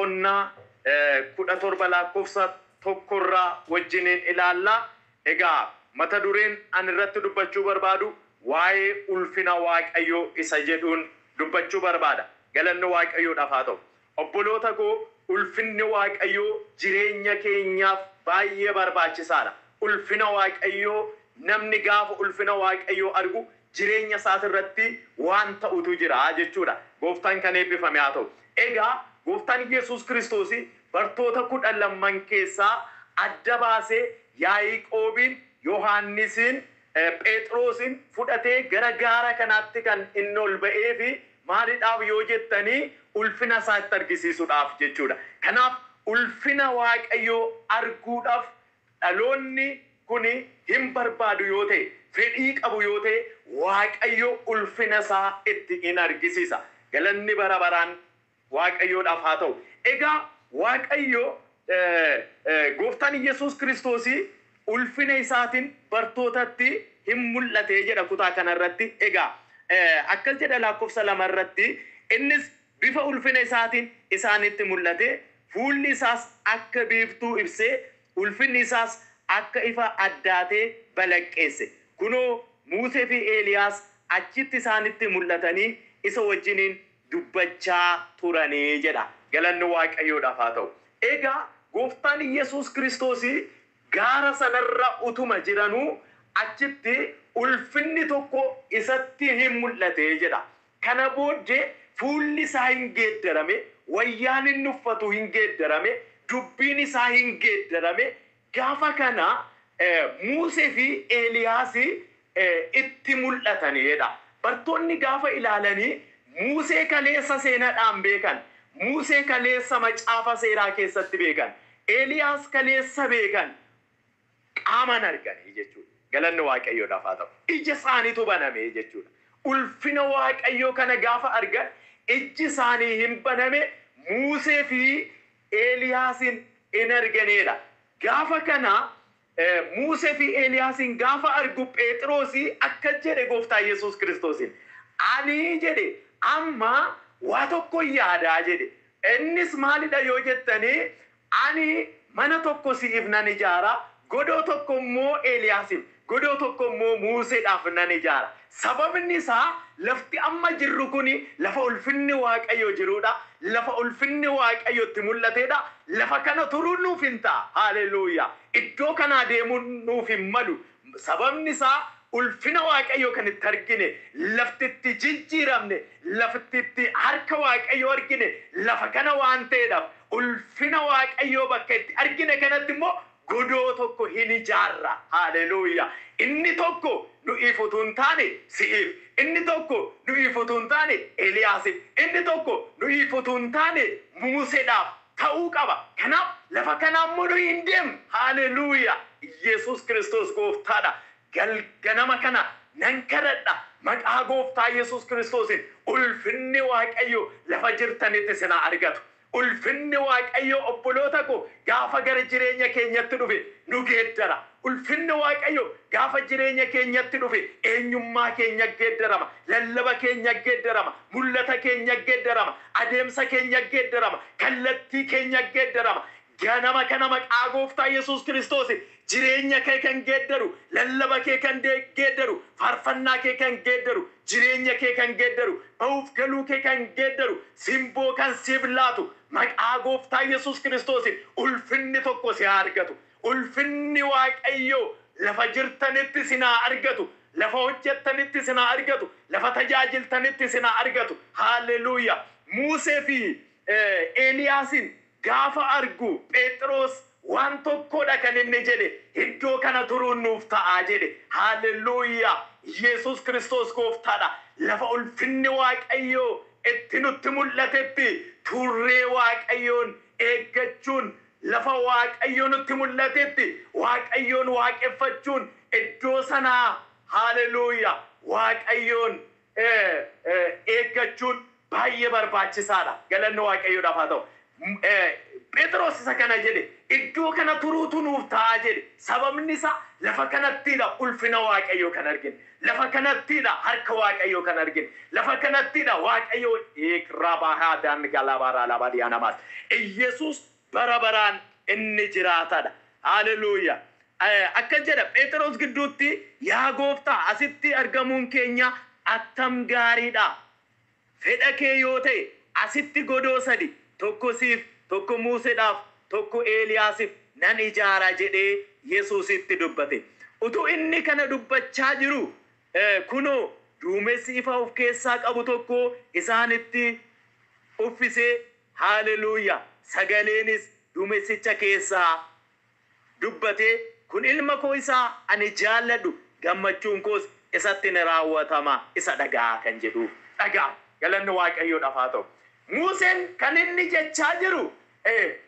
Boqonnaa 17 lakkoofsa 1rraa wajjiniin ilaalla. Egaa mata dureen ani irratti dubbachuu barbaadu waa'ee ulfina Waaqayyoo isa jedhuun dubbachuu barbaada. Galanni Waaqayyoodhaaf haa ta'u. Obboloota koo, ulfinni Waaqayyoo jireenya keenyaaf baay'ee barbaachisaadha. Ulfina Waaqayyoo, namni gaafa ulfina Waaqayyoo argu jireenya isaatirratti waan ta'utu jira jechuudha. Gooftaan kan eebbifame haa ta'u. Egaa Gooftaan Yesuus Kiristoos bartoota 12 keessaa adda baasee Yaaqoobiin, Yohaannisiin, Phexrosin fudhatee gara gaara kanaatti kan inni ol ba'ee fi maalidhaaf yoo jettanii, ulfina isaatti argisiisuudhaaf jechuudha. Kanaaf ulfina Waaqayyoo arguudhaaf dhaloonni kuni hin barbaadu yoo ta'e, fedhii qabu yoo ta'e, Waaqayyo ulfina isaa itti in argisiisa. Galanni bara baraan Waaqayyoodhaaf haa ta'u. Egaa Waaqayyo Gooftaan Yesuus Kiristoosii ulfina isaatiin bartootatti hin mul'ate jedha kutaa kanarratti. Egaa akkas jedha lakkoofsa 2 irratti: "Innis bifa ulfina isaatiin isaanitti mul'ate, fuulli isaas akka biiftuu ibsee, ulfinni isaas akka ifa addaatee balaqqeesse. Kunoo, Muusee fi Eeliyaas achitti isaanitti mul'atanii isa wajjiniin dubbachaa turanii" jedha. Galanni Waaqayyoodhaaf haa ta'u. Egaa Gooftaan Yesuus Kiristoos gaara sanarra utuma jiranuu achitti ulfinni tokko isatti hin mul'ate jedha. Kana booddee fuulli isaa hin geeddarame, wayyaan inni uffatu hin geeddarame, dubbiin isaa hin geeddarame. Gaafa kana Muusee fi Eeliyaas itti mul'atanidha. Bartoonni gaafa ilaalanii Muusee kaleessa seenaadhaan beekan, Muusee kaleessa macaafa seeraa keessatti beekan, Eeliyaas kaleessa beekan qaamaan arganii jechuudha. Galanni Waaqayyoodhaaf haa ta'u. Ija isaaniitu baname jechuudha. Ulfina Waaqayyoo kana gaafa argan ijji isaanii hin baname, Muusee fi Eeliyaasin in arganeedha. Gaafa kana Muusee fi Eeliyaasin gaafa argu Phexroosii akka jedhe Gooftaa Yesuus Kiristoosiin, "Ani," jedhe, "amma waa tokko yaadaa" jedhe. Innis maalidha yoo jettanii, "Ani mana tokko si'iif nan ijaara, godoo tokko immoo Eeliyaasiif, godoo tokko immoo Muuseedhaaf nan ijaara. Sababni isaa lafti amma jirru kuni lafa ulfinni Waaqayyo jirudha. Lafa ulfinni Waaqayyo itti mul'atedha. Lafa kana turuun nuuf hin ta'a. Haleluuyaa! Iddoo kanaa deemuun nuuf hin malu. Sababni isaa ulfina Waaqayyo kan itti argine, lafti itti jijjiiramne, lafti itti harka Waaqayyo argine lafa kana waan ta'eedhaaf, ulfina Waaqayyoo bakka itti argine kanatti immoo godoo tokko hin ijaarra. Haleluuyaa! Inni tokko nu'iif utuu hin taane si'iif, inni tokko nu'iif utuu hin taane Eeliyaasiif, inni tokko nu'iif utuu hin taane Museedhaaf ta'uu qaba. Kanaaf lafa kanaa immoo nuyi hin deemnu." Haleluuyaa! Yesuus Kiristoos Gooftaadha. Ganama kana nan kadhadha, maqaa Gooftaa Yesuus Kiristoosiin ulfinni Waaqayyo lafa jirtanitti isin haa argatu. Ulfinni Waaqayyo, obboloota koo, gaafa gara jireenya keenyatti dhufe nu geeddara. Ulfinni Waaqayyo gaafa jireenya keenyatti dhufe eenyummaa keenya geeddarama, lallaba keenya geeddarama, mul'ata keenya geeddarama, adeemsa keenya geeddarama, kallattii keenya geeddarama. Ganama kana maqaa Gooftaa Yesuus Kiristoos jireenya kee kan geeddaru, lallaba kee kan geeddaru, faarfannaa kee kan geeddaru, jireenya kee kan geeddaru, ba'uuf galuu kee kan geeddaru, simboo kan siif laatu, maqaa Gooftaa Yesuus Kiristoos ulfinni tokko si haa argatu. Ulfinni Waaqayyoo lafa jirtanitti si haa argatu. Lafa hojjettanitti si haa argatu. Lafa tajaajiltanitti si haa argatu. Haalleluuyaa! Muusee fi Eeliyaasin gaafa argu Phexros waan tokkodha kan inni jedhe: "Iddoo kana turuun nuuf ta'aa" jedhe. Haalleluuyaa! Yesuus Kiristoos Gooftaadha. Lafa ulfinni Waaqayyoo itti nutti mul'atetti turree Waaqayyoon eeggachuun, lafa Waaqayyo nutti mul'atetti Waaqayyoon waaqeffachuun, iddoo sanaa, haalleluuyaa, Waaqayyoon eeggachuun baay'ee barbaachisaadha. Galanni Waaqayyoodhaaf haa ta'u. Phexros isa kana jedhe, iddoo kana turuutu nuuf ta'a jedhe. Sababni isaa lafa kanattidha ulfina Waaqayyoo kan argine. Lafa kanattidha harka Waaqayyoo kan argine. Lafa kanattidha Waaqayyoo ikrabahaadaan galabaraa labadiyaanamaas. Iyesuus bara baraan inni jiraatadha. Haleluuyaa. Akka jedha Phexros gidduutti, yaa gooftaa, asitti argamuun keenya attam gaariidha. Fedha kee yoo ta'e asitti godoo sadi, tokko siif, tokko Museedhaaf, tokko Eeliyaasiif nan ijaara jedhee Yesuusitti dubbate. Utuu inni kana dubbachaa jiru, kunoo duumessi ifa of keessaa qabu tokko isaanitti uffisee, haleluuyaa, sagaleenis duumessicha keessaa dubbatee, kun ilma koo isaa ani jaalladhu, gammachuun koos isatti ni raawwatama, isa dhagaa kan jedhu dhagaa. Galanni Waaqayyoodhaaf haa ta'u. Museen kan inni jechaa jiru,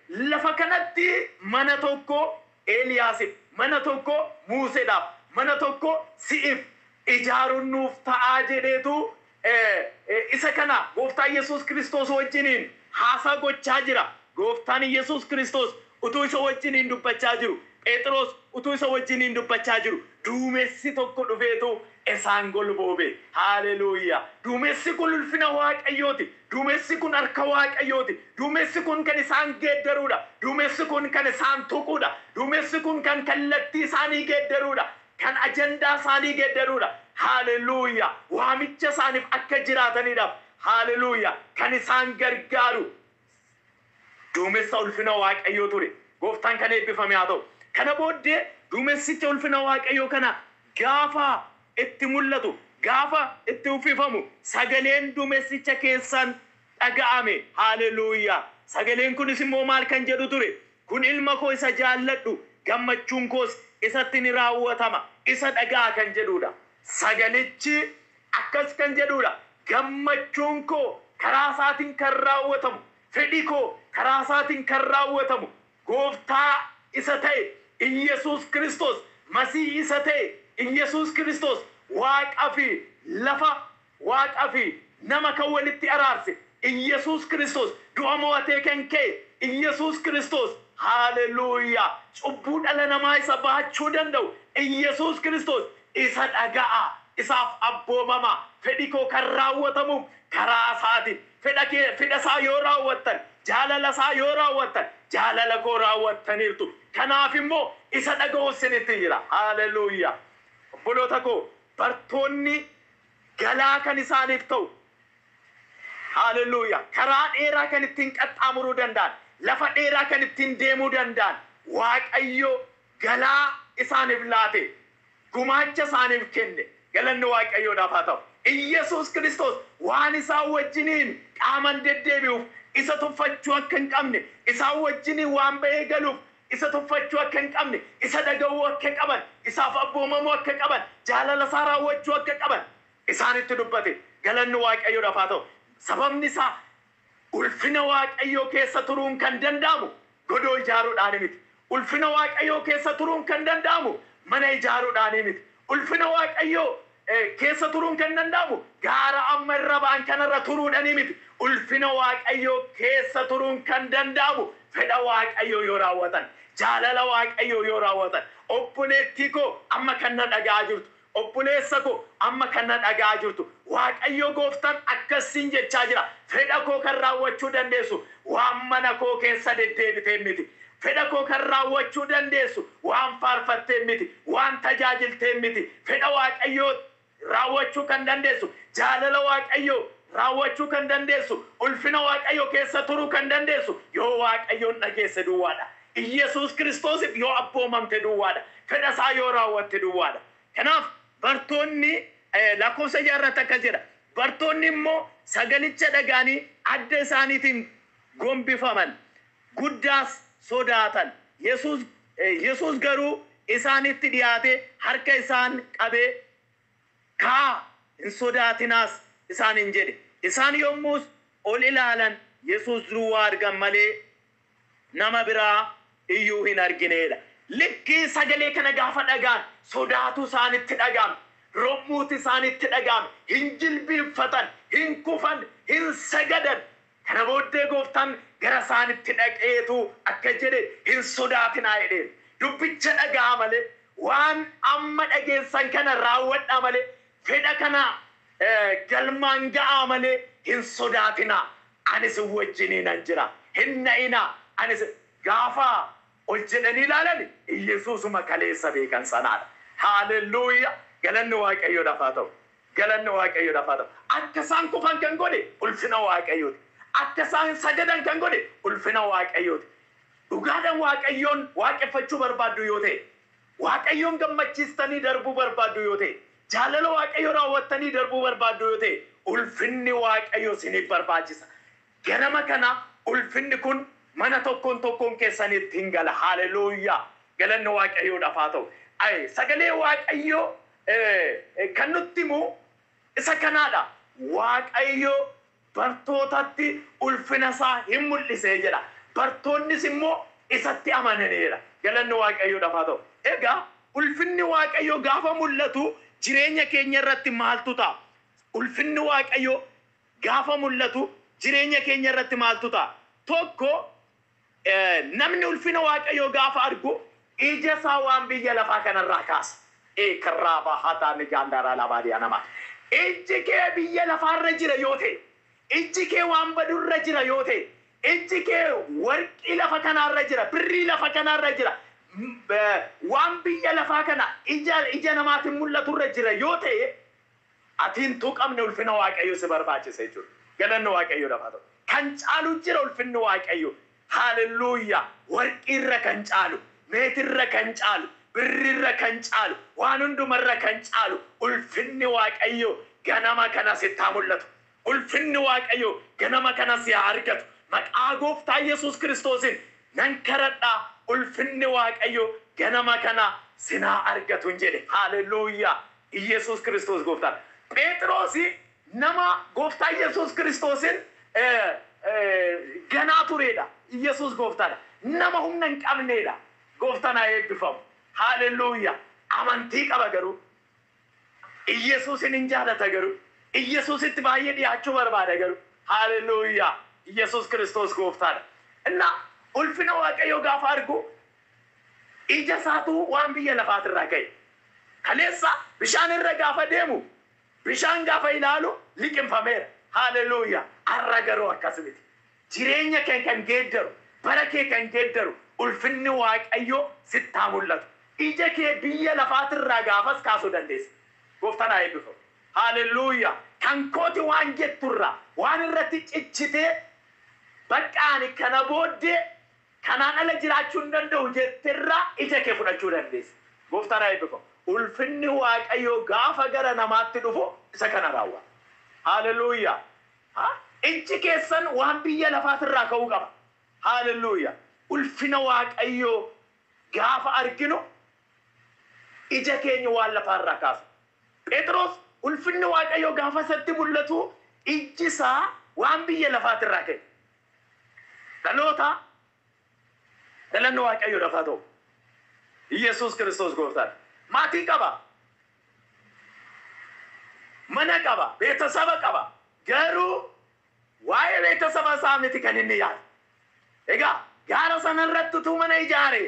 lafa kanatti mana tokko Eeliyaasiif, mana tokko Museedhaaf, mana tokko si'if ijaaruun nuuf ta'aa jedheetu isa kana gooftaa Yesuus Kiristoos wajjiniin haasaa gochaa jira. Gooftaan Yesuus Kiristoos utuu isa wajjiniin dubbachaa jiru, Phexros utuu isa wajjiniin dubbachaa jiru, duumessi tokko dhufeetu isaan golboobe. Haleluuyaa. Duumessi kun ulfina Waaqayyooti. Duumessi kun harka Waaqayyooti. Duumessi kun kan isaan geeddaruudha. Duumessi kun kan isaan tuquudha. Duumessi kun kan kallattii isaanii geeddaruudha. Kan ajandaa isaanii geeddaruudha. Haleluuyaa. Waamicha isaaniif akka jiraataniidhaaf. Haleluuyaa. Kan isaan gargaaru duumessa ulfina Waaqayyoo ture. Gooftaan kan eebbifame haa ta'u. Kana booddee duumessicha ulfina Waaqayyoo kana gaafa itti mul'atu, gaafa itti uffifamu, sagaleen duumessicha keessaan dhaga'ame. Haleluuyaa. Sagaleen kunis immoo maal kan jedhu ture? Kun ilma koo isa jaalladhu, gammachuun koos isatti ni raawwatama, isa dhagaa kan jedhudha. Sagalichi akkas kan jedhudha. Gammachuun koo karaa isaatiin kan raawwatamu, fedhi koo karaa isaatiin kan raawwatamu, gooftaa isa ta'e Iyesuus Kiristoos, Masii isa ta'e Iyesuus Kiristoos, Waaqa fi lafa, Waaqa fi nama kan walitti araarse Iyesuus Kiristoos, du'a mo'atee kan ka'e Iyesuus Kiristoos, haleluuyaa, cubbuu dhala namaa isa baachuu danda'u Iyesuus Kiristoos isa dhaga'a, isaaf abboomama, fedhi koo kan raawwatamuuf karaa isaatiin. Fedha kee, fedha isaa yoo raawwattan, jaalala isaa yoo raawwattan, jaalala koo raawwattaniirtu. Kanaaf immoo isa dhaga'u isinitti jira. Haleluuyaa. Obboloota koo, bartoonni galaa kan isaaniif ta'u, haleluuyaa, karaa dheeraa kan ittiin qaxxaamuruu danda'an, lafa dheeraa kan ittiin deemuu danda'an, Waaqayyo galaa isaaniif laate, gumaacha isaaniif kenne. Galanni Waaqayyoodhaaf haa ta'u. Iyesuus Kiristoos waan isaan wajjiniin qaaman deddeebi'uuf isa tuffachuu akka hin qabne, isaan wajjiniin waan ba'ee galuuf isa tuffachuu akka hin qabne, isa dhaga'uu akka qaban, isaaf abboomamuu akka qaban, jaalala isaa raawwachuu akka qaban isaanitti dubbate. Galanni Waaqayyoodhaaf haa ta'u. Sababni isaa ulfina Waaqayyoo keessa turuun kan danda'amu godoo ijaaruudhaan miti. Ulfina Waaqayyoo keessa turuun kan danda'amu mana ijaaruudhaan miti. Ulfina Waaqayyoo keessa turuun kan danda'amu gaara amma irra ba'an kanarra turuudhaan miti. Ulfina Waaqayyoo keessa turuun kan danda'amu fedha Waaqayyoo yoo raawwatan, jaalala Waaqayyoo yoo raawwatan. Obboleettii koo amma kan na dhaga'aa jirtu, obboleessa koo amma kan na dhaga'aa jirtu, Waaqayyo gooftaan akkasiin jechaa jira. Fedha koo kan raawwachuu dandeessu waan mana koo keessa deddeebitee miti. Fedha koo kan raawwachuu dandeessu waan faarfattee miti, waan tajaajiltee miti. Fedha Waaqayyoo raawwachuu kan dandeessu, jaalala Waaqayyoo raawwachuu kan dandeessu, ulfina Waaqayyoo keessa turuu kan dandeessu yoo Waaqayyoon dhageesse duwwaadha. Iyesuus Kiristoosiif yoo abboomamte duwwaadha. Fedha isaa yoo raawwatte duwwaadha. Kanaaf bartoonni lakkoofsa jaarratti akkas jedha. Bartoonni immoo sagalicha dhaga'anii adda isaaniitiin gombifaman, guddaas sodaatan. Yesuus garuu isaanitti dhiyaate, harka isaan qabee, ka'aa, hin sodaatinaas isaaniin jedhe. Isaan yommus ol ilaalan, Yesuus duwwaa argan malee nama biraa iyyuu hin argineedha. Likkii sagalee kana gaafa dhagaan sodaatu isaanitti dhaga'ame. Rommuuti isaanitti dhaga'ame. Hin jilbiinfatan, hin kufan, hin sagadan. Kana booddee gooftaan Gara isaanitti dhaqeetu akka jedhe hin sodaatinaa jedheen. Dubbicha dhaga'aa malee, waan amma dhageessan kana raawwadhaa malee, fedha kana galmaan ga'aa malee hin sodaatinaa. Ani isin wajjiniinan jira. Hin na'inaa. Ani gaafa ol jedhanii ilaalan Iyesuusuma kaleessa beekan sanaadha. Haalelluuyaa! Galanni Waaqayyoodhaaf haa ta'u. Galanni Waaqayyoodhaaf haa ta'u. Akka isaan kufan kan godhe ulfina Waaqayyooti. Akka isaan sagadan kan godhe ulfina Waaqayyooti. Dhugaadhaan Waaqayyoon waaqeffachuu barbaaddu yoo ta'e, Waaqayyoon gammachiistanii darbuu barbaaddu yoo ta'e, jaalala Waaqayyoo raawwattanii darbuu barbaaddu yoo ta'e, ulfinni Waaqayyoo isiniif barbaachisa. Ganama kana ulfinni kun mana tokkoon tokkoon keessanitti hin gala. Haaleluyyaa! Galanni Waaqayyoodhaaf haa ta'u. Ay, sagalee Waaqayyoo kan nutti himu isa kanaadha. Waaqayyo bartootatti ulfina isaa hin mul'isee jedha. Bartoonnis immoo isatti amananiidha. Galanni Waaqayyoodhaaf haa ta'u. Egaa ulfinni Waaqayyoo gaafa mul'atu jireenya keenya irratti maaltu ta'a? Ulfinni Waaqayyoo gaafa mul'atu jireenya keenya irratti maaltu ta'a? Tokko, namni ulfina Waaqayyoo gaafa argu ija isaa waan biyya lafaa kanarraa kaasa. Eekarraa bahataa mijaandaraa labaadiyaa namaa. Ijji kee biyya lafaarra jira yoo ta'e, ijji kee waan badurra jira yoo ta'e, ijji kee warqii lafa kanaarra jira, birrii lafa kanaarra jira, waan biyya lafaa kana ija namaatiin mul'aturra jira yoo ta'e, ati hin tuqamne ulfina Waaqayyoo si barbaachisa jechuudha. Galanni Waaqayyoodhaaf haa ta'u. Kan caalu jira ulfinni Waaqayyoo. Haalelluuyaa! Warqiirra kan caalu, meetirra kan caalu, birrirra kan caalu, waan hundumarra kan caalu ulfinni Waaqayyoo ganama kana sitti haa mul'atu. Ulfinni Waaqayyoo ganama kana si haa argatu. Maqaa Gooftaa Yesuus Kiristoosiin nan kadhadhaa, ulfinni Waaqayyoo ganama kana sinaa argatu hin jedhe. Haalelluuyaa! Yesuus Kiristoos Gooftaan. Phexrosi nama Gooftaa Yesuus Kiristoosin ganaa turedha. Yesuus Gooftaadha. Nama humna hin qabneedha. Gooftaan haa eebbifamu. Haalelluuyaa! Amantii qaba garuu. Iyesuusin hin jaalata garuu. Iyesuusitti baay'ee dhiyaachuu barbaada garuu. Haalelluuyaa! Yesuus Kiristoos Gooftaadha. Inna ulfina Waaqayyoo gaafa argu ija isaatu waan biyya lafaatirraa ka'e. Kaleessa bishaan irra gaafa deemu, bishaan gaafa ilaalu liqimfameera. Haalelluuyaa! Har'a garuu akkas miti. Jireenya kee kan geeddaru, bara kee kan geeddaru ulfinni Waaqayyoo sitti haa mul'atu. Ija kee biyya lafaatirraa gaafas kaasuu dandeessa. Gooftaan haa eebbifamu. Haalelluuyaa! Kan kooti waan jetturraa, waan irratti cichitee bakka ani kana booddee kanaan ala jiraachuu hin danda'u jetterraa ija kee fudhachuu dandeessa. Gooftaan haa eebbifamu. Ulfinni Waaqayyoo gaafa gara namaatti dhufu isa kana raawwata. Haalelluuyaa! Ijji keessan waan biyya lafaatirraa ka'uu qaba. Haalelluuyaa! Ulfina Waaqayyoo gaafa arginu ija keenya waan lafaarraa kaasu. Phexros ulfinni Waaqayyoo gaafa isatti mul'atu ijji isaa waan biyya lafaatirraa ka'e. Dhaloota, galanni Waaqayyoodhaaf haa ta'u. Yesuus Kiristoos Gooftaadha. Maatii qaba. Mana qaba. Beetasaba qaba. Garuu waa'ee beetasaba isaa miti kan inni yaadu. Egaa gaara sanarratti utuu mana ijaare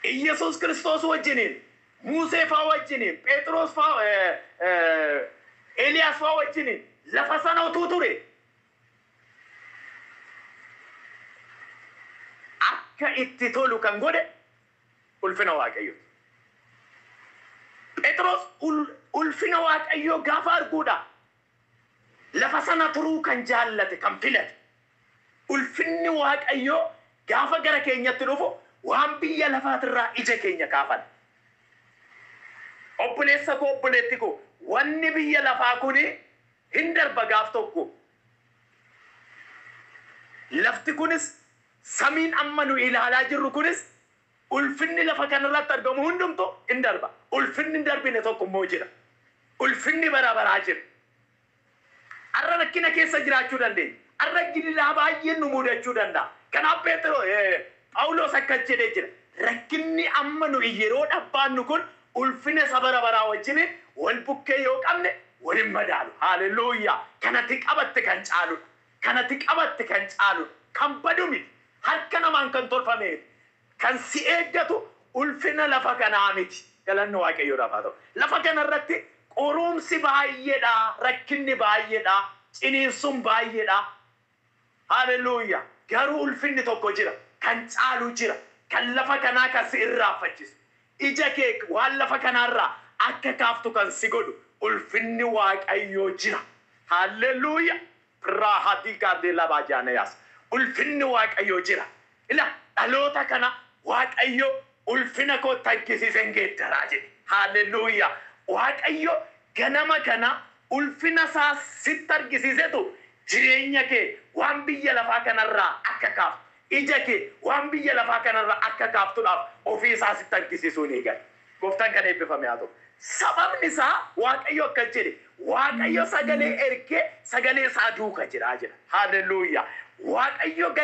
Iyesuus Kiristoos wajjiniin, Musee faa wajjiniin, Phexros faa, Eeliyaas faa wajjiniin lafa sana utuu ture akka itti tolu kan godhe ulfina Waaqayyoo. Phexros ulfina Waaqayyoo gaafa arguudha lafa sana turuu kan jaallate, kan filate. Ulfinni Waaqayyoo gaafa gara keenyatti dhufu waan biyya lafaatirraa ija keenya kaafan. Obboleessa koo, obboleetti koo, wanni biyya lafaa kuni hin darba gaaf tokko. Lafti kunis, samiin amma nu ilaalaa jirru kunis, ulfinni lafa kanarratti argamu hundumtu hin darba. Ulfinni hin darbine tokko immoo jira. Ulfinni bara baraa jira. Har'a rakkina keessa jiraachuu dandeenya. Har'a gidiraa baay'een nu mudachuu danda'a. Kanaaf Phaawulos akkas jedhee jira. Rakkinni amma nu yeroo dhabbaannu kun ulfina isa bara baraa wajjin wal bukkee yoo qabne waliin madaalu. Haaleluyyaa. Kanatti qabatte kan caaludha. Kanatti qabatte kan caaludha. Kan badu miti. Harka namaan kan tolfame kan si eeggatu ulfina lafa kanaa miti. Galanni Waaqayyoodhaaf haa ta'u. Lafa kanarratti qorumsi baay'eedha, rakkinni baay'eedha, ciniinsuun baay'eedha. Haaleluyyaa. Garuu ulfinni tokko jira. Kan caalu jira. Kan lafa kanaa kan si irraanfachiisu. Ija kee waan lafa kanaarraa akka kaaftu kan si godhu ulfinni Waaqayyoo jira. Haaleluyyaa. Raahatii kaatee labaa jaanayaas. Ulfinni Waaqayyoo jira. Ila dhaloota kana Waaqayyo ulfina koo takkisiiseen geeddaraa jedhe. Haaleluyyaa. Waaqayyo ganama kana ulfina isaa sitti argisiisetu jireenya kee waan biyya lafaa kanarraa akka kaaftu, ija kee waan biyya lafaa kanarraa akka kaaftuudhaaf ofii isaa sitti argisiisuu ni eegala. Gooftaan kan eebbifame haa ta'u. Sababni isaa Waaqayyo akkas jedhe, Waaqayyo sagalee ergee sagalee isaa duuka jira jedha. Haaleluyyaa. Waaqayyo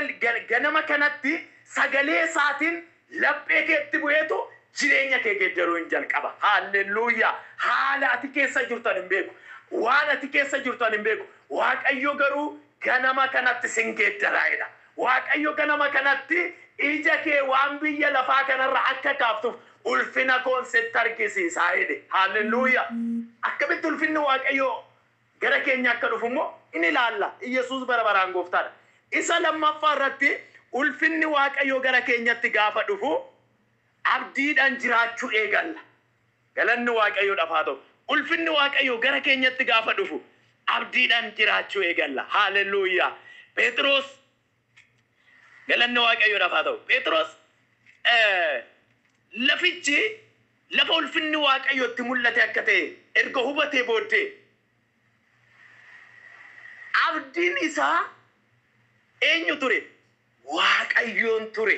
ganama kanatti sagalee isaatiin laphee keetti bu'eetu jireenya kee geeddaruu hin jalqaba. Haaleluyyaa. Haala ati keessa jirtan hin beeku. Waan ati keessa jirtan hin beeku. Waaqayyo garuu ganama kanatti sin geeddaraa'edha. Waaqayyo ganama kanatti ija kee waan biyya lafaa kanarra akka kaaftuuf ulfina koon sitti argisiisaa jedhe. Haaleluyyaa. Akkamitti ulfinni Waaqayyoo gara keenya akka dhufu immoo in ilaalla. Iyyasuus bara baraan gooftaadha. Isa lammaffaa irratti ulfinni Waaqayyoo gara keenyatti gaafa dhufu abdiidhaan jiraachuu eegalla. Galanni Waaqayyoodhaaf haa ta'u. Ulfinni Waaqayyoo gara keenyatti gaafa dhufu abdiidhaan jiraachuu eegalla. Haaleluyyaa. Phexros, galanni Waaqayyoodhaaf haa ta'u. Phexros lafichi lafa ulfinni Waaqayyootti mul'ate akka ta'e erga hubatee booddee abdiin isaa eenyu ture? Waaqayyoon ture.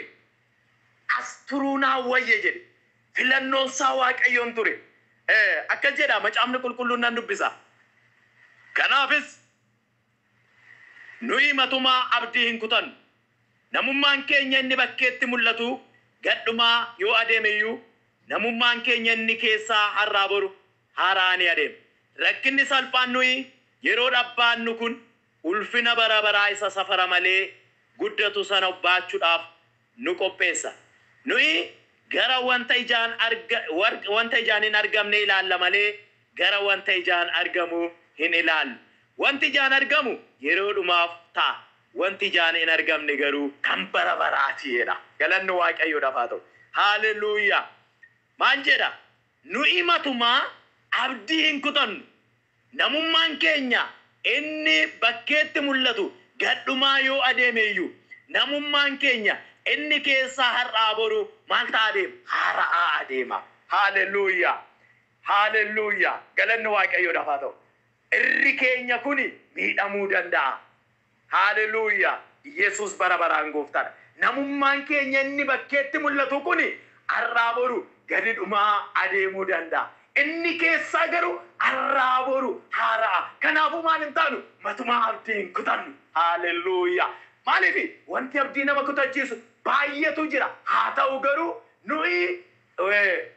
As turuu naa wayya jedhe. Filannoon isaa Waaqayyoon ture. Akka jedha macaafni qulqulluun nan dubbisa. Kanaafis nuyi matumaa abdii hin kutannu. Namummaan keenya inni bakkeetti mul'atu gadhumaa yoo adeeme iyyuu namummaan keenya inni keessaa har'aa boru haaraa ni adeema. Rakkinni salphaan nuyi yeroo dhabbaannu kun ulfina bara baraa isa safara malee guddatu sana baachuudhaaf nu qopheessa. Nuyi gara wanta ijaan arga wanta ijaan hin argamne ilaalla malee gara wanta ijaan argamu hin ilaallu. Wanti ijaan argamu yeroo dhumaaf ta'a. Wanti ijaan hin argamne garuu kan bara baraati jedha. Galanni Waaqayyoodhaaf haa ta'u. Haaleluyyaa. Maal jedha? Nuyi matumaa abdii hin kutannu. Namummaan keenya inni bakkeetti mul'atu gadhumaa yoo adeeme iyyuu namummaan keenya inni keessaa har'aa boru maal ta'a adeema? Haara'aa adeema. Haaleluyyaa. Haaleluyyaa. Galanni Waaqayyoodhaaf haa ta'u. Irri keenya kuni miidhamuu danda'a. Haaleluyyaa. Yesuus bara baraan gooftaadha. Namummaan keenya inni bakkeetti mul'atu kuni har'aa boru gadi dhumaa adeemuu danda'a. Inni keessaa garuu har'aa boru haara'a. Kanaafuu maal hin taanu? Matumaa abdii hin kutannu. Haaleluyyaa. Maaliif wanti abdii nama kutachiisu baay'eetu jira. Haa ta'u garuu nuyi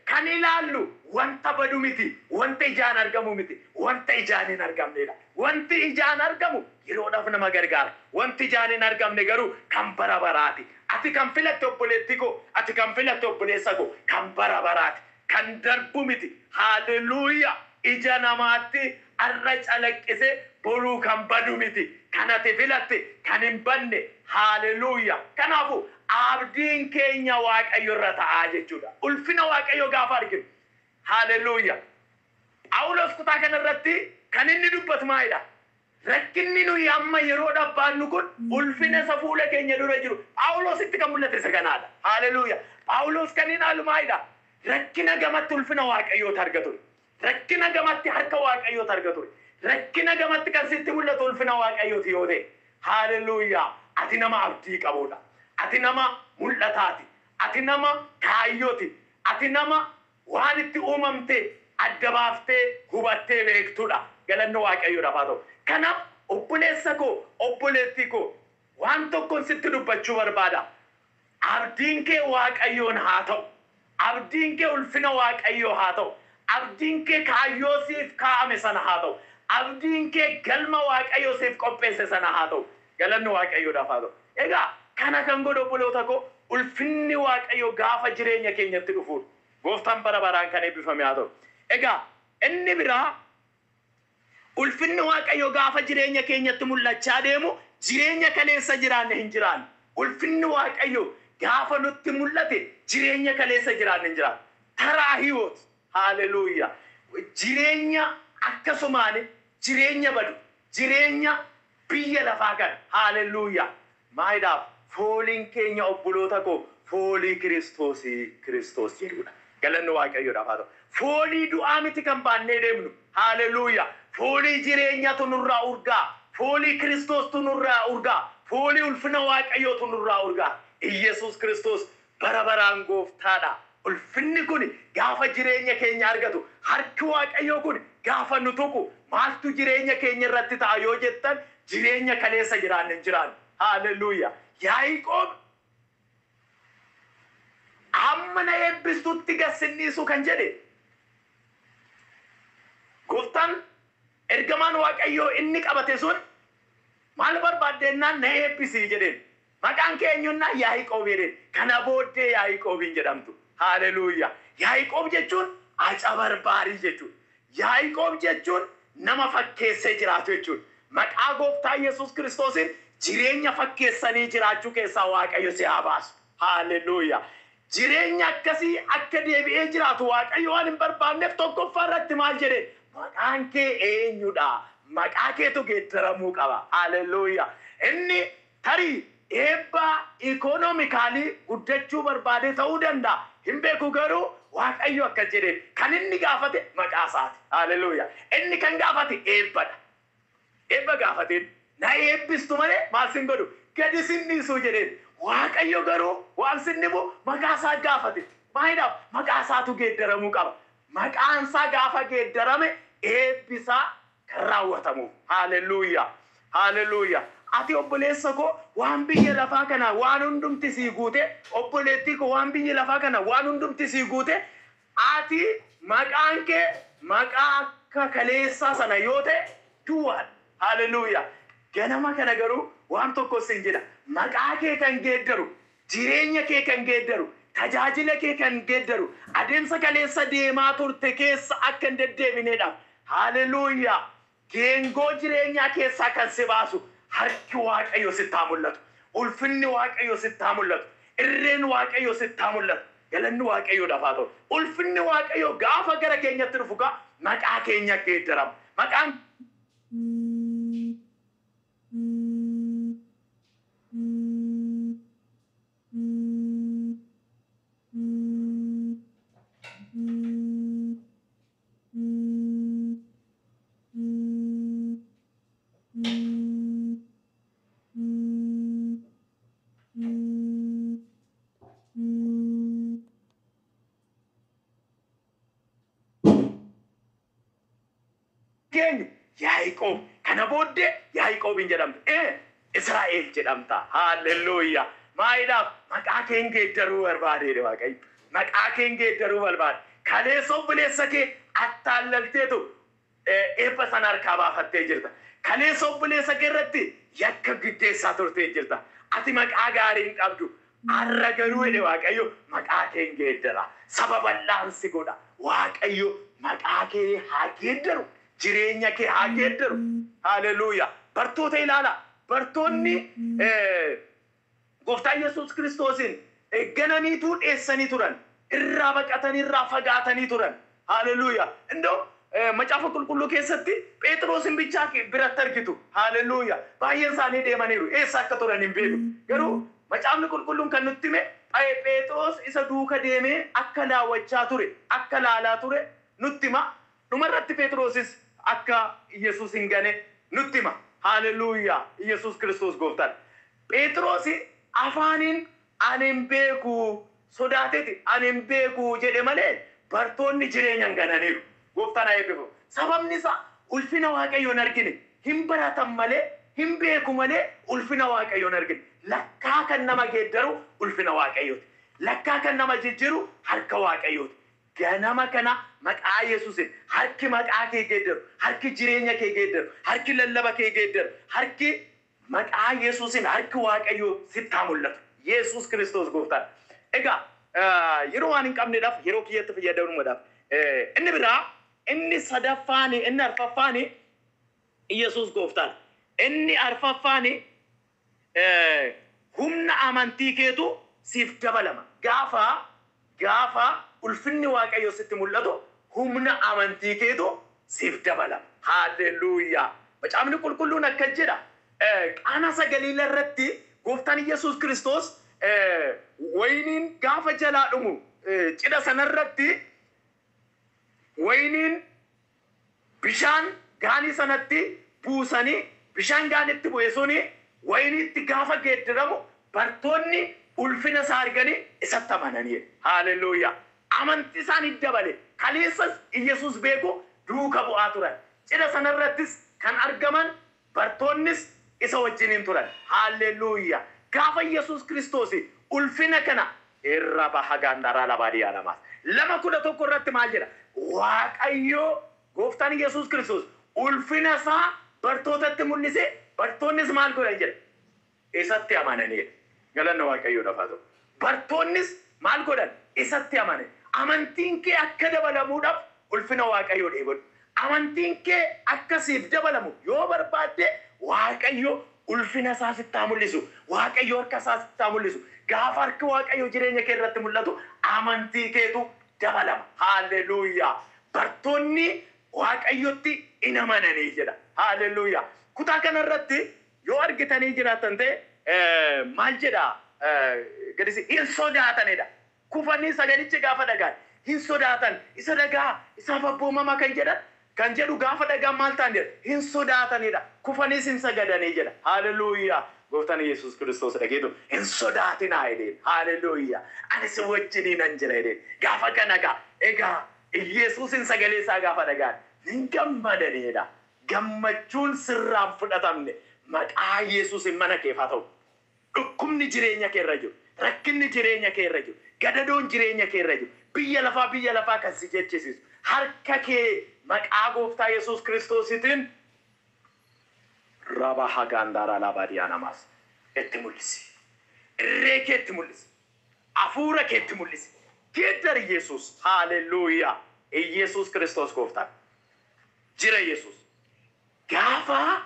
kan ilaallu wanta badu miti, wanta ijaan argamu miti, wanta ijaan hin argamnedha. Wanti ijaan argamu yeroodhaaf nama gargaara. Wanti ijaan hin argamne garuu kan bara baraati. Ati kan filatte obboleettii koo, ati kan filatte obboleessa koo kan bara baraati. Kan darbu miti. Haaleluyyaa. Ija namaatti har'a calaqqise boruu kan badu miti. Kan ati filatte kan hin badne. Haaleluyyaa. Kanaafuu abdiin keenya Waaqayyo irra ta'aa jechuudha. Ulfina Waaqayyo gaafa arginu. Haaleluyyaa. Phaawulos kutaa kanarratti kan inni dubbatu maalidha? Rakkinni nuyi amma yeroo dhabbaannu kun ulfina isa fuula keenya dura jiru. Phaawulositti kan mul'ate isa kanaadha. Haaleluyyaa. Phaawulos kan inni ilaalu maalidha? Rakkina gamatti ulfina Waaqayyoota arga ture. Rakkina gamatti harka Waaqayyoota arga ture. Rakkina gamatti kan sitti mul'atu ulfina Waaqayyooti yoo ta'e. Haaleluyyaa. Ati nama abdii qabudha. Ati nama mul'ataati. Ati nama kaayyooti. Ati nama waan itti uumamte adda baaftee hubattee beektudha. Galanni Waaqayyoodhaaf haa ta'u. Kanaaf obboleessa koo, obboleettii koo waan tokkoon sitti dubbachuu barbaada. Abdiin kee Waaqayyoon haa ta'u. Abdiin kee ulfina Waaqayyoo haa ta'u. Abdiin kee kaayyoo siif kaa'ame sana haa ta'u. Abdiin kee galma Waaqayyo siif qopheesse sana haa ta'u. Galanni Waaqayyoodhaaf haa ta'u. Egaa kana kan godhu obboloota koo ulfinni Waaqayyo gaafa jireenya keenyatti dhufuudha. Gooftaan bara baraan kan eebbifame haa ta'u. Egaa inni biraa ulfinni Waaqayyo gaafa jireenya keenyatti mul'achaa deemu jireenya kaleessa jiraanne hin jiraanne. Ulfinni Waaqayyo gaafa nutti mul'ate jireenya kaleessa jiraanne hin jiraanne. Taraa hiwoot. Haaleluyyaa. Jireenya akkasumaan jireenya badu jireenya biyya lafaa kana. Haaleluyyaa. Maayidhaaf fooliin keenya obboloota koo foolii Kiristoosii Kiristoos jedhudha. Galanni Waaqayyoodhaaf haa ta'u. Foolii du'aa miti kan baannee deemnu. Haaleluyyaa. Foolii jireenyaatu nurraa urgaa. Foolii Kiristoostu nurraa urgaa. Foolii ulfina Waaqayyootu nurraa urgaa. Iyyasuus Kiristoos bara baraan gooftaadha. Ulfinni kun gaafa jireenya keenya argatu harki Waaqayyoo kun gaafa nu tuqu maaltu jireenya keenya irratti ta'a yoo jettan jireenya kaleessa jiraanne hin jiraanne. Haaleluyyaa. Yaaqoob hamma na eebbistutti gassinniisu kan jedhe gooftaan ergamaan Waaqayyoo inni qabate sun maal barbaaddennaan na eebbisii jedheen. Maqaan kee eenyunnaan Yaaqoob jedheen. Kana booddee Yaaqoobiin jedhamtu. Haaleluyyaa. Yaaqoob jechuun acabarbaarii jechuudha. Yaaqoob jechuun nama fakkeessee jiraatu jechuudha. Maqaa gooftaa Yesuus Kiristoosiin jireenya fakkeessanii jiraachuu keessaa Waaqayyo si haa baasu. Haaleluyyaa. Jireenya akkasii akka deebi'ee jiraatu Waaqayyo waan hin barbaanneef tokkoffaa irratti maal jedhee maqaan kee eenyudha? Maqaa keetu geeddaramuu qaba. Haaleluyyaa. Inni tarii eebba ikonoomikaalii guddachuu barbaade ta'uu danda'a. Hin beeku garuu Waaqayyo akkas jedhee kan inni gaafate maqaa isaati. Haaleluyyaa. Inni kan gaafate eebbadha. Eebba gaafateen na eebbistu malee maal sin godhu gadi sin dhiisuu jedheen. Waaqayyo garuu waan sin dhibu maqaa isaa gaafate. Maayidhaaf maqaa isaatu geeddaramuu qaba. Maqaan isaa gaafa geeddarame eebbisaa kan raawwatamuuf. Haaleluyyaa. Haaleluyyaa. Ati obboleessa koo waan biyya lafaa kana waan hundumti sii guute obboleettii koo waan biyya lafaa kana waan hundumti sii guute ati maqaan kee maqaa akka kaleessaa sana yoo ta'e duwwaadha. Haaleluyyaa. Ganama kana garuu waan tokko siin jedha. Maqaa kee kan geeddaru, jireenya kee kan geeddaru, tajaajila kee kan geeddaru, adeemsa kaleessa deemaa turte keessa akka hin deddeebineedhaaf. Haaleluyyaa. Geengoo jireenyaa keessaa kan si baasu harki Waaqayyo sitti haa mul'atu. Ulfinni Waaqayyo sitti haa mul'atu. Irreen Waaqayyo sitti haa mul'atu. Galanni Waaqayyoodhaaf haa ta'u. Ulfinni Waaqayyo gaafa gara keenyatti dhufu gaa maqaa keenya geeddarama. Maqaan keenyu Yaaqoob. Kana booddee Yaaqoobiin jedhamta. Israa'el jedhamta. Haaleluyyaa. Maayidhaaf maqaa keen geeddaruu barbaadeedha Waaqayyo. Maqaa keen geeddaruu barbaade. Kaleessa obboleessa kee attaallalteetu eebba sana harkaa baafattee jirta. Kaleessa obboleessa kee irratti yakka giddeessaa turtee jirta. Ati maqaa gaarii hin qabdu. Har'a garuu jedhe Waaqayyo maqaa keen geeddara. Saba bal'aan si godha. Waaqayyo maqaa kee haa geeddaru. Jireenya kee haa geeddaru. Haaleluyyaa. Bartoota ilaala. Bartoonni gooftaa Yesuus Kiristoosiin gananiituu dheessanii turan. Irraa baqatanii irraa fagaatanii turan. Haaleluyyaa. Indoo macaafa qulqulluu keessatti Phexrosin bichaa biratti argitu. Haaleluyyaa. Baay'een isaanii deemaniiru. Eessa akka turan hin beeku. Garuu macaafni qulqulluun kan nutti hime Phexros isa duuka deemee akka daawwachaa ture, akka laalaa ture nutti hima. Dhumarratti Phexrosis akka Yesuus hin gane nutti hima. Haaleluyyaa. Yesuus Kiristoos gooftaadha. Phexros afaaniin ani hin beeku sodaateeti ani hin beeku jedhe malee bartoonni jireenya hin gananiiru. Gooftaan haa eebbifamu. Sababni isaa ulfina Waaqayyoo hin argine. Hin baratan malee hin beeku malee ulfina Waaqayyoo hin argine. Lakkaa kan nama geeddaru ulfina Waaqayyooti. Lakkaa kan nama jijjiiru harka Waaqayyooti. Ganama kana maqaa Yesuusin harki maqaa kee geeddaru, harki jireenya kee geeddaru, harki lallaba kee geeddaru, harki maqaa Yesuusin harki Waaqayyoo sitti haa mul'atu. Yesuus Kiristoos gooftaan. Egaa yeroo waan hin qabneedhaaf yeroo kiyyatti fayyadamuudhaaf inni biraa inni sadaffaani inni arfaffaani Yesuus gooftaan. Inni arfaffaani humna amantii keetu siif dabalama. Gaafa ulfinni Waaqayyoo sitti mul'atu humna amantii keetu siif dabalama. Haalleluuyaa. Macaafni qulqulluun akkas jedha. Qaana Galiilaa irratti gooftaan Yesuus Kiristoos wayiniin gaafa jalaa dhumu cidha sanarratti wayiniin bishaan gaanii sanatti buusanii bishaan gaanitti bu'e suni wayiniitti gaafa geeddaramu bartoonni ulfina isaa arganii isatti amananii. Haalleluuyaa. Amantii isaanii dabale. Kaleessas Yesuus beeku duuka bu'aa turan. Cidha sanarrattis kan argaman bartoonnis isa wajjiniin turan. Haalleluuyaa. Gaafa Yesuus Kiristoos ulfina kana irra baha gaandaraa labaadiyyaa namaas. 2:11 irratti maal jedha? Waaqayyoo gooftaan Yesuus Kiristoos ulfina isaa bartootatti mul'ise, bartoonnis maal godhan jedha? Isatti amananii. Galanna Waaqayyoodhaaf haa ta'u. Bartoonnis maal godhan? Isatti amanan. Amantiin kee akka dabalamuudhaaf ulfina Waaqayyoo dheebodhu. Amantiin kee akka siif dabalamu yoo barbaadde Waaqayyo ulfina isaa sitti haa mul'isu. Waaqayyo harka isaa sitti haa mul'isu. Gaafa harki Waaqayyo jireenya kee irratti mul'atu amantii keetu dabalama. Haalleluuyaa. Bartoonni Waaqayyotti in amananii jedha. Haalleluuyaa. Kutaa kanarratti yoo argitanii jiraatan ta'e maal jedha? Gadisi hin sodaatanidha. Kufanii sagalichi gaafa dhagaan hin sodaatan. Isa dhagaa isaaf abboomamaa kan jedhan kan jedhu gaafa dhagaan maal ta'an jedha? Hin sodaatanidha. Kufaniis hin sagadanii jedha. Haalleluuyaa. Gooftaan Yesuus Kiristoos dhageetu hin sodaatinaa jedheen. Haalleluuyaa. Ani si wajjiniin nan jira jedheen. Gaafa kana egaa Yesuusin sagalee isaa gaafa dhagaan hin gammadanidha. Gammachuun sirraan fudhatamne maqaa Yesuusin mana keef haa ta'u. Dhukkubni jireenya kee irra jiru, rakkinni jireenya kee irra jiru, gadadoon jireenya kee irra jiru, biyya lafaa kan si jechisiisu harka kee maqaa gooftaa Yesuus Kiristoositiin raba hagaandaaraa labaadiyaa namaas itti mul'isi. Irree kee itti mul'isi. Hafuura kee itti mul'isi. Geeddari Yesuus. Haalleluuyaa. Yesuus Kiristoos gooftaan. Jira Yesuus. Gaafa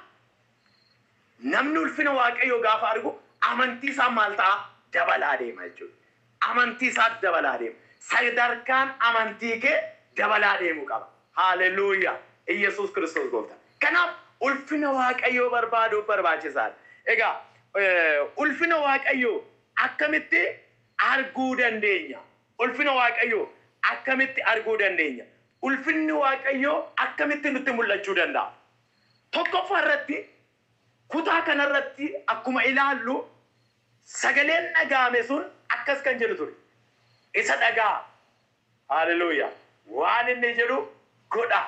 namni ulfina Waaqayyoo gaafa argu amantii isaa maal ta'a? Dabalaa deema jechuudha. Amantii isaa dabalaa deema. Sadarkaan amantii kee dabalaa deemuu qaba. Haalleluuyaa. Yesuus Kiristoos gooftaan. Kanaaf ulfina Waaqayyoo barbaaduu barbaachisaadha. Egaa ulfina Waaqayyoo akkamitti arguu dandeenya? Ulfina Waaqayyoo akkamitti arguu dandeenya? Ulfinni Waaqayyoo akkamitti nutti mul'achuu danda'a? Tokkoffaa irratti kutaa kanarratti akkuma ilaallu sagaleen dhaga'ame sun akkas kan jedhu ture. Isa dhagaa. Haalleluuyaa. Waan inni jedhu godha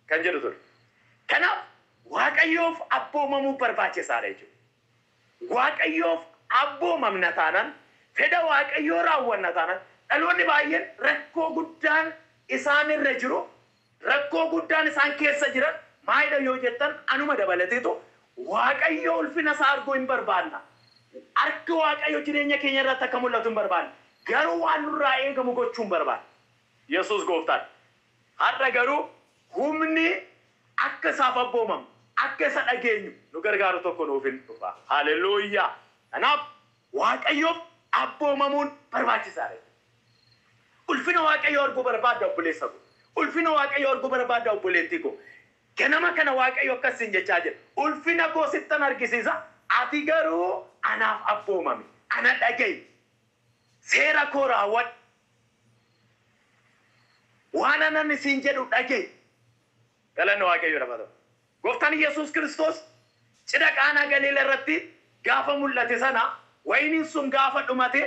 kan jedhu ture. Kanaaf Waaqayyoof abboomamuu barbaachisaadha jechuudha. Waaqayyoof abboomamna taanaan, fedha Waaqayyoo raawwanna taanaan, dhaloonni baay'een rakkoo guddaan isaan irra jiru, rakkoo guddaan isaan keessa jiran maalidha yoo jettan anuma dabalateetu Waaqayyo ulfina isaa arguu hin barbaanna. Harki Waaqayyo jireenya keenya irratti akka mul'atu hin barbaanna. Garuu waan nurraa eegamu gochuu hin barbaanna. Yesuus gooftaan. Har'a garuu humni akka isaaf abboomamu, akka isa dhageenyu nu gargaaru tokko nuuf hin dhufa. Haalleluuyaa. Kanaaf Waaqayyoof abboomamuun barbaachisaadha. Ulfina Waaqayyoo arguu barbaadda obboleessa koo. Ulfina Waaqayyoo arguu barbaadda obboleettii koo. Ganama kana Waaqayyo akkasiin jechaa jira. Ulfina koo sittan argisiisa. Ati garuu anaaf abboomami. Ana dhaga'i. Seera koo raawwadhu. Waan anan isiin jedhu dhaga'i. Galanni Waaqayyoodhaaf haa ta'u. Gooftaan Yesuus Kiristoos cidha Qaanaa Galiilaa irratti gaafa mul'ate sana wayiniin sun gaafa dhumate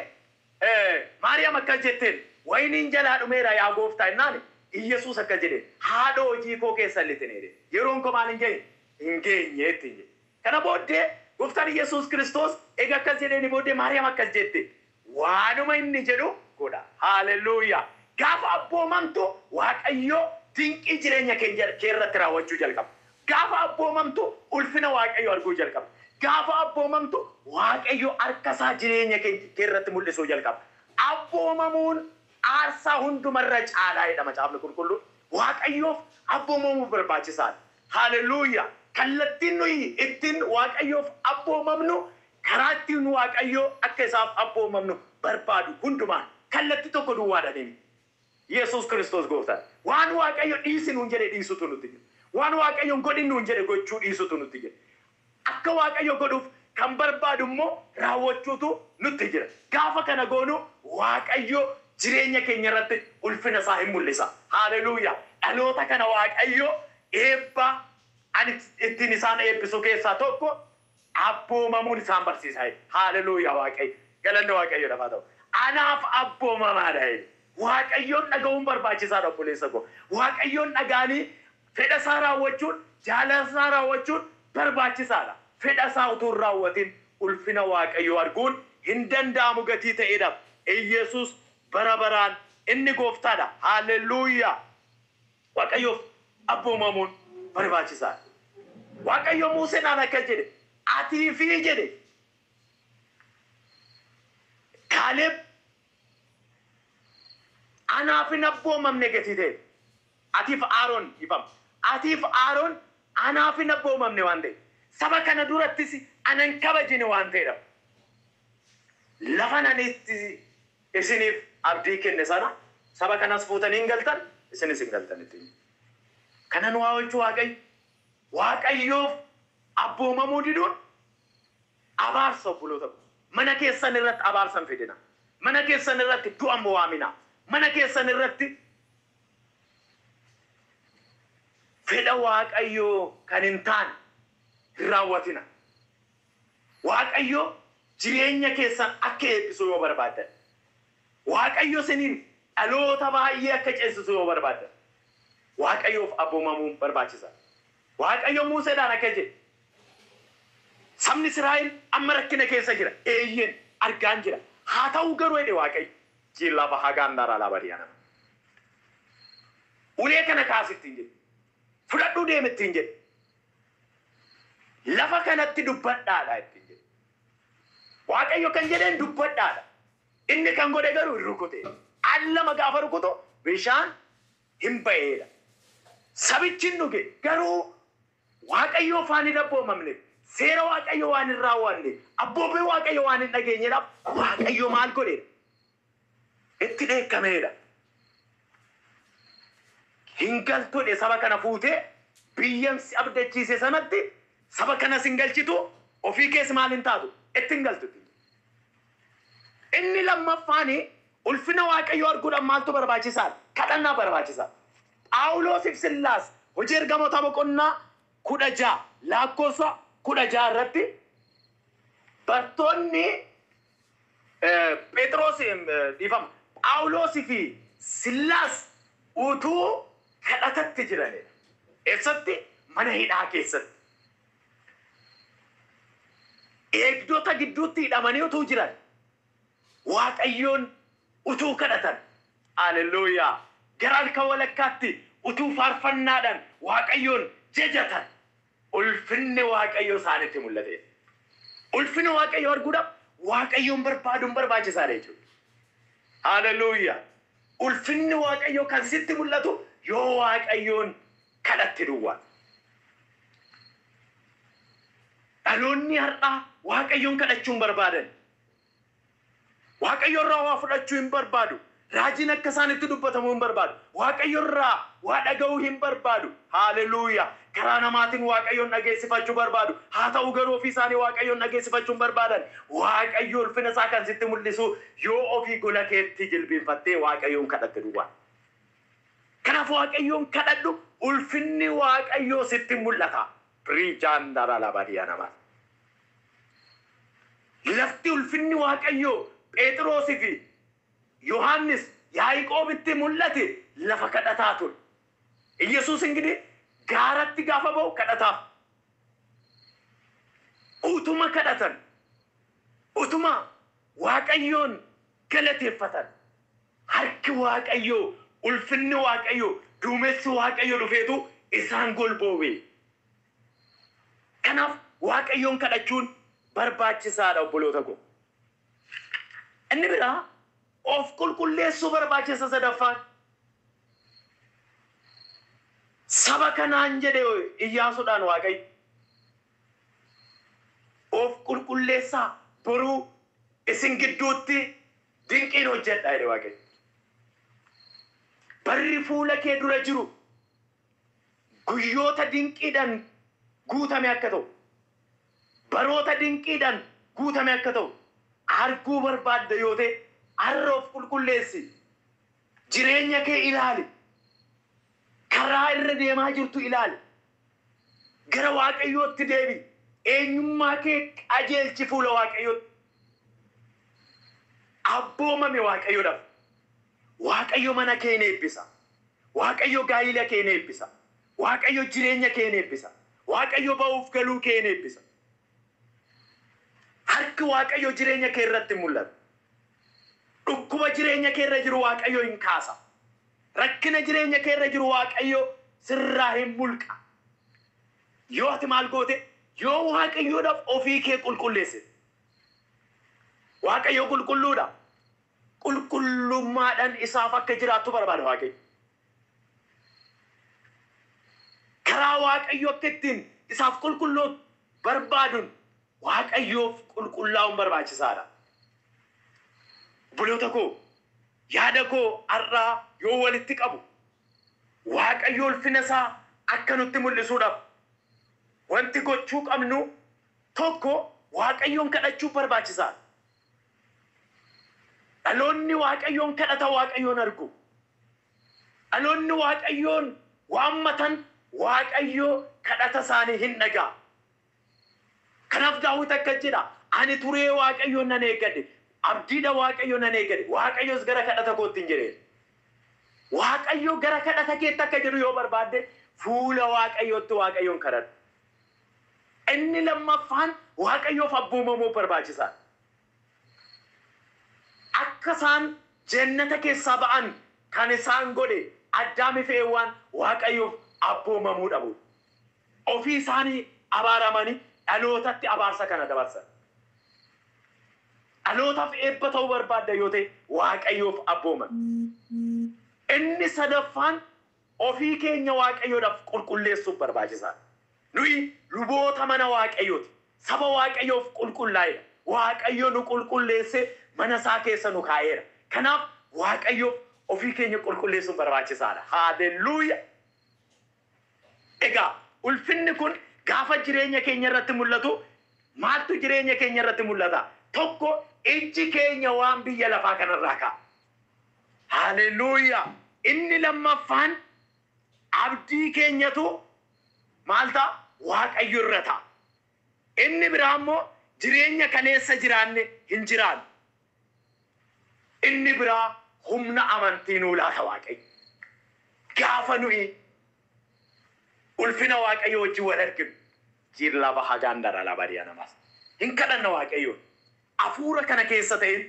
Maariyaam akkas jetteen wayiniin jalaa dhumeera yaa gooftaa jennaan Yesuus akkas jedheen haadha hojii koo keessa lixine jedhe. Yeroon koo maal hin geenye? Hin geenye ittiin jedhe. Kana booddee gooftaan Yesuus Kiristoos egaa akkas jedheeni booddee Maariyaam akkas jette waanuma inni jedhu godha. Haalleluuyaa. Gaafa abboomamtu Waaqayyo dinqii jireenya kee irratti raawwachuu jalqaba. Gaafa abboomamtu ulfina Waaqayyo arguu jalqaba. Gaafa abboomamtu Waaqayyo harka isaa jireenya kee irratti mul'isuu jalqaba. Abboomamuun aarsaa hundumarra caalaa jedha Macaafni Qulqulluun. Waaqayyoof abboomamuu barbaachisaadha. Haleluuyaa! Kallattiin nuyi ittiin Waaqayyoof abboomamnu, karaa ittiin Waaqayyoo akka isaaf abboomamnu barbaadu hundumaan kallattii tokko duwwaadhaan himi. Yesuus Kiristoos gooftaan. Waan Waaqayyo dhiisi nuun jedhe dhiisutu nutti jira. Waan Waaqayyo hin godhin nuun jedhe gochuu dhiisutu nutti jira. Akka Waaqayyo godhuuf kan barbaadu immoo raawwachuutu nutti jira. Gaafa kana goonu Waaqayyo jireenya keenya irratti ulfina isaa hin mul'isa. Haleluuyaa! Dhaloota kana Waaqayyo eebba ani ittiin isaan eebbisu keessaa tokko abboomamuun isaan barsiisa. Haleluuyaa! Waaqayyo. Galanni Waaqayyo lafaa ta'u. Anaaf abboomamaadha. Waaqayyoon dhaga'uun barbaachisaadha obboleessa koo. Waaqayyoon dhaga'anii fedha isaa raawwachuun, jaalala isaa raawwachuun barbaachisaadha. Fedha isaa utuu hin raawwatin ulfina Waaqayyoo arguun hin danda'amu gatii ta'eedhaaf. Iyyasuus bara baraan inni gooftaadha. Haleluuyaa! Waaqayyoof abboomamuun barbaachisaadha. Waaqayyo Museedhaan akka jedhe, atii fi jedhe Kaaleb anaaf hin abboomamne gatii ta'e. Atiif Aaroon ifama. Atiif Aaroon anaaf hin abboomamne waan ta'e. Saba kana durattis anan kabajine waan ta'eedha. Lafa ani itti isiniif abdii kenne sana saba kanas fuutanii hin galtan, isinis hin galtan ittiin. Kana nu haa oolchu Waaqayyo. Waaqayyoof abboomamuu diduun abaarsa obboloota koo. Mana keessan irratti abaarsa hin fidina. Mana keessan irratti du'a hin waamina. Mana keessan irratti fedha Waaqayyoo kan hin taane hin raawwatina. Waaqayyo jireenya keessan akka eebbisu yoo barbaaddan, Waaqayyo isiniin dhaloota baay'ee akka ceesisu yoo barbaaddan, Waaqayyoof abboomamuun barbaachisaadha. Waaqayyo Museedhaan akka jedhe, sabni Israa'el amma rakkina keessa jira. Eeyyeen argaan jira. Haa ta'u garuu jedhe Waaqayyo. Jilla bahaa gaandaara alaa nama. Ulee kana kaasi ittiin jedhe. Fudhadhuu deemi ittiin jedhe. Lafa kanatti dubbadhaadha ittiin jedhe. Waaqayyo kan jedheen dubbadhaadha. Inni kan godhe garuu hin rukute. Al lama gaafa rukutu bishaan hin ba'eedha. Sabichi hin dhuge garuu Waaqayyoo waan hin abboomamne, seera Waaqayyo waan hin raawwanne, abboommii Waaqayyo waan hin dhageenyeedhaaf Waaqayyo maal godheedha? Itti dheekkameedha. Hin galtudha saba kana fuutee biyyan si abdachiise sanatti saba kanas hin galchitu, ofii keessa maal hin taatu? Itti hin galtu. Inni lammaffaani ulfina Waaqayyoo arguudhaan maaltu barbaachisaadha? Kadhannaa barbaachisaadha. Phaawuloosiif Sillaas hojii ergamoota boqonnaa 16 lakkoofsa 16 irratti bartoonni Phexros dhiifama Phaawulosii fi Sillaas utuu kadhatatti jiranidha. Eessatti? Mana hidhaa keessatti. Eegdota gidduutti hidhamanii utuu jiran Waaqayyoon utuu kadhatan. Haleluuyaa! Gara halkan walakkaatti utuu faarfannaadhaan Waaqayyoon jajatan ulfinni Waaqayyoo isaanitti mul'ate. Ulfina Waaqayyoo arguudhaaf Waaqayyoon barbaaduun barbaachisaadha jechuudha. Haleluuyaa! Ulfinni Waaqayyoo kan sitti mul'atu yoo Waaqayyoon kadhatte duwwaa. Dhaloonni har'aa Waaqayyoon kadhachuu hin barbaadan. Waaqayyo irraa waa fudhachuu hin barbaadu. Raajiin akka isaanitti dubbatamuu hin barbaadu. Waaqayyo irraa waa dhaga'uu hin barbaadu. Haleluuyaa! Karaa namaatiin Waaqayyoon dhageessifachuu barbaadu. Haa ta'u garuu ofii isaanii Waaqayyoon dhageessifachuu hin barbaadan. Waaqayyo ulfina isaa kan sitti mul'isu yoo ofii gola keetti jilbiinfattee Waaqayyoon kadhatte duwwaa. Kanaaf Waaqayyoon kadhadhu, ulfinni Waaqayyoo sitti mul'ata. Biriijaan dara badiyaa namaa. Lafti ulfinni Waaqayyoo Phexrosii fi Yohaannis Yaaqoobitti mul'ate lafa kadhataa ture. Iyyasuus እንግዲህ gaaratti gaafa ba'u kadhataaf. Utuma kadhatan, utuma Waaqayyoon galateeffatan, Harki Waaqayyoo, ulfinni Waaqayyoo, duumessi Waaqayyoo dhufeetu isaan golboobe. Kanaaf Waaqayyoon kadhachuun barbaachisaadha, obboloota koo. Inni biraa of qulqulleessuu barbaachisa sadaffaan. Saba kanaan jedhe Iyyaasuudhaan Waaqayyo. Of qulqulleessaa, boruu isin gidduutti dinqiin hojjedha jedhe Waaqayyo. Barri fuula kee dura jiru guyyoota dinqiidhaan guutame akka ta'u, baroota dinqiidhaan guutame akka ta'u arguu barbaadda yoo ta'e, har'a of qulqulleessi. Jireenya kee ilaali. Karaa irra deemaa jirtu ilaali. Gara Waaqayyootti deebi. Eenyummaa kee qajeelchi fuula Waaqayyootti. Abboomame Waaqayyoodhaaf. Waaqayyo mana kee ni eebbisa. Waaqayyo gaa'ila kee ni eebbisa. Waaqayyo jireenya kee ni eebbisa. Waaqayyo ba'uuf galuu kee ni eebbisa. Harki Waaqayyo jireenya kee irratti mul'ata. Dhukkuba jireenya kee irra jiru Waaqayyo hin kaasa. Rakkina jireenya kee irra jiru Waaqayyo sirraa hin mulqa. Yoo ati maal goote? Yoo Waaqayyoodhaaf ofii kee qulqulleessite. Waaqayyo qulqulluudha. Qulqullummaadhaan isaaf akka jiraattu barbaada Waaqayyo. Karaa Waaqayyo akka ittiin isaaf qulqulluu barbaaduun Waaqayyoof qulqullaa'uun barbaachisaadha. Obboloota koo, yaada koo har'aa yoo walitti qabu, Waaqayyo ulfina isaa akka nutti mul'isuudhaaf wanti gochuu qabnu tokko Waaqayyoon kadhachuuf barbaachisaadha. Dhaloonni Waaqayyoon kadhata Waaqayyoon argu. Dhaloonni Waaqayyoon waammatan Waaqayyo kadhata isaanii hin dhaga'a. Kanaaf Daawit akkas jedha: ani turee Waaqayyoon nan eeggadhe, abdiidha Waaqayyoon nan eeggadhe, Waaqayyos gara kadhata kootti hin jedhee. Waaqayyo gara kadhata keetti akka jedhu yoo barbaadde, fuula Waaqayyootti Waaqayyoon kadhadhu. Inni lammaffaan Waaqayyoof abboomamuu barbaachisaadha. Akka isaan jannata keessaa ba'an kan isaan godhe Addaamii fi Hewwaan Waaqayyoof abboomamuu dhabu. Ofii isaanii abaaramanii dhalootatti abaarsa kana dabarsan. Dhalootaaf eebba ta'uu barbaadda yoo ta'e, Waaqayyoof abbooman. Inni sadaffaan ofii keenya Waaqayyoodhaaf qulqulleessuuf barbaachisaadha. Nuyi luboota mana Waaqayyooti. Saba Waaqayyoof qulqullaa'edha. Waaqayyo nu qulqulleessee mana isaa keessa nu kaa'eera. Kanaaf Waaqayyoof ofii keenya qulqulleessuun barbaachisaadha. Haalelluuya! Egaa ulfinni kun gaafa jireenya keenya irratti mul'atu, maaltu jireenya keenya irratti mul'ata? Tokko, ijji keenya waan biyya lafaa kanarraa ka'a. Haalelluuya! Inni lammaffaan abdii keenyatu maal ta'a? Waaqayyo irra ta'a. Inni biraa immoo jireenya kaleessa jiraanne hin jiraannu. Inni biraa humna amantii nuu laata Waaqayyo. Gaafa nuyi ulfina Waaqayyo wajjin wal arginu. Jiirlaba hagaandara labariya namas. Hin kadhanna Waaqayyoon. Hafuura kana keessa ta'een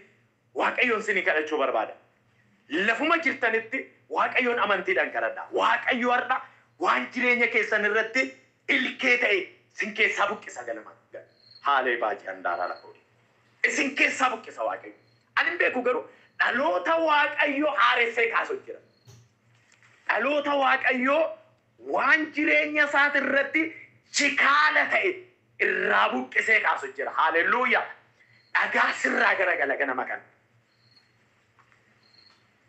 Waaqayyoon sinii kadhachuu barbaada. Lafuma jirtanitti Waaqayyoon amantiidhaan kadhadha. Waaqayyo har'a waan jireenya keessan irratti ilkee ta'e sin keessaa buqqisa ganama. Haalee baajii handaaraa lafa. Isin keessaa buqqisa Waaqayyo. Ani hin beeku, garuu dhaloota Waaqayyo haaressee kaasu jira. Dhaloota Waaqayyoo waan jireenya isaati irratti chikaala ta'e irraa buqqisee kaasu jira. Haalelluuyaa! Dhagaa sirraa garagala ganama kana.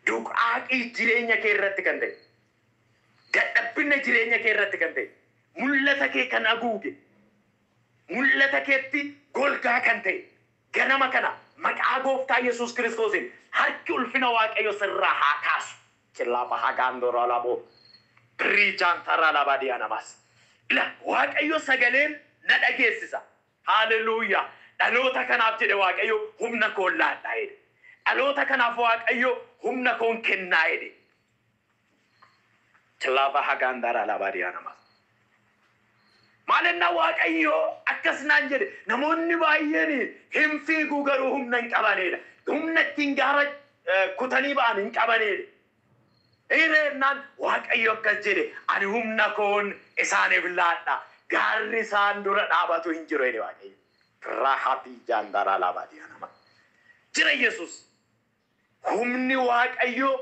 Duqaaqii jireenya kee irratti kan ta'e, dadhabbina jireenya kee irratti kan ta'e, mul'ata kee kan haguuge, mul'ata keetti golgaa kan ta'e, ganama kana maqaa Gooftaa Yesuus Kiristoosiin harki ulfina Waaqayyo sirraa haa kaasu. Chillaaba hagaandora labo riijaantaraa labaadiyaa namaas. Ila Waaqayyo sagaleen na dhageessisa. Haaleluyyaa! Dhaloota kanaaf jedhe Waaqayyo humna koon laadhaa jedhe. Dhaloota kanaaf Waaqayyo humna koon kennaa jedhe. Chillaaba hagaandaraa labaadiyaa namaas. Maalinna Waaqayyo akkas naan jedhe: namoonni baay'een hin fiiguu, garuu humna hin qabanidha. Humna ittiin gaara Kutanii ba'an hin qabaneedha. Hireennaan Waaqayyo akkas jedhe, ani humna koon isaaniif laadha. Gaarri isaan dura dhaabatu hin jiru jedhe Waaqayyo. Rahabii jaandaraa laabaadii nama. Jira Yesuus. Humni Waaqayyoo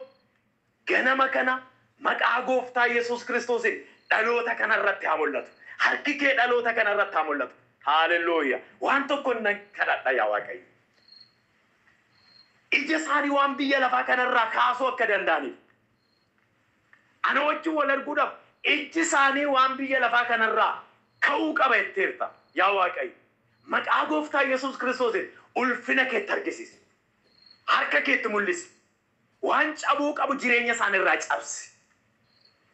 ganama kana maqaa gooftaa Yesuus Kiristoosiin dhaloota kanarratti haa mul'atu. Harki kee dhaloota kanarratti haa mul'atu. Haalelluuyaa. Waan tokko nan kadhadha yaa Waaqayyo. Ija isaanii waan biyya lafaa kanarraa kaasuu akka danda'aniif. Ana wajjin wal arguudhaaf ijji isaanii waan biyya lafaa kanarraa ka'uu qaba jetteerta yaa Waaqayyo. Maqaa gooftaa Yesuus Kiristoosiin ulfina keetti argisiisi. Harka keetti mul'isi. Waan cabuu qabu jireenya isaaniirraa cabsi.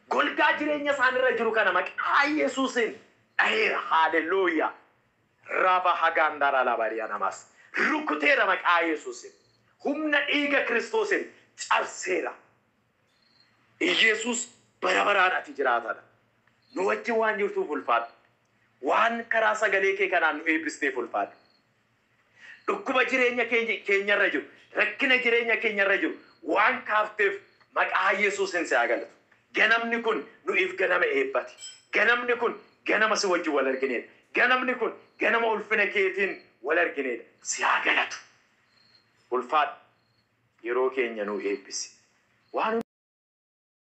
Golgaa jireenya isaaniirra jiru kana maqaa Yesuusiin dhaheera. Haalelluuyaa. Raba hagaandaraa labariyaa namaas. Rukuteera maqaa Yesuusiin. Humna dhiiga Kiristoosiin cabseera. Yesuus bara baraan ati jiraatadha. Nu wajjin waan jirtuuf ulfaadhu. Waan karaa sagalee kee kanaan nu eebbisteef ulfaadhu. Dhukkuba jireenya keenyarra jiru, rakkina jireenya keenyarra jiru waan kaafteef maqaa Yesuusiin si haa galatu. Ganamni kun nu'iif ganama eebbati. Ganamni kun ganama si wajjin wal argineedha. Ganamni kun ganama ulfina keetiin wal argineedha. Si haa galatu. Ulfaadhu. Yeroo keenya nu eebbisi. Waan